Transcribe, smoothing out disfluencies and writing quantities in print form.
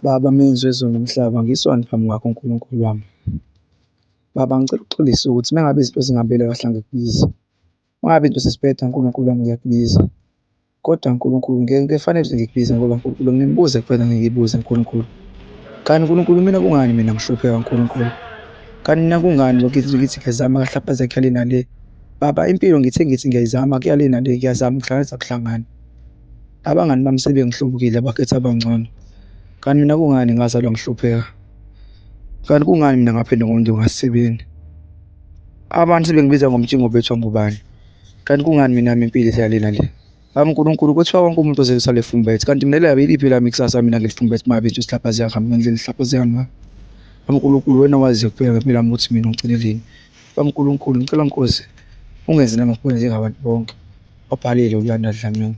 Baba menzi wezulu nomhlaba, ngisoni phambi kwakho Nkulunkulu wami. Baba ngicela uxolise ukuthi uma ngabe izinto zingihambeli kahle angikubizi, uma ngabe izinto sezibheda Nkulunkulu wami ngiyakubiza. Kodwa Nkulunkulu ngeke kufanele ngikubize ngoba Nkulunkulu nginemibuzo ekufanele ngiyibuze Nkulunkulu. Kanti Nkulunkulu mina kungani mina ngihlupheka Nkulunkulu? Kanti mina kungani lokhu ngithi ngiyazama ngahlaphaza kuya le nale? Baba impilo ngithe ngithi ngiyayizama kuya le nale ngiyazama ukuhlanganisa akuhlangani. Abangani bami sebengihlubukile bakhetha abangcono. Kanti mina kungani ngazalwa ngihlupheka? Kanti kungani mina ngaphenduka umuntu ngasebeni? Abantu sebengibiza ngomtshingo bethwa ngubani? Kanti kungani mina yami impilo iseyale nale? Baba Nkulunkulu kuthiwa wonke umuntu ozelusale efumbethe kanti mina lami iliphi elami ikusasa mina ngilifumbethe uma ngabe izinto zihlaphazeka ngihamba ngendlela ezihlaphazeka ngayo. Baba Nkulunkulu wena owaziyo kuphela ngempilo yami ukuthi mina ungigcineleni. Baba Nkulunkulu ngicela Nkosi ungenze nami ngiphile njengabantu bonke. Wabhalile uLuyanda Dlamini.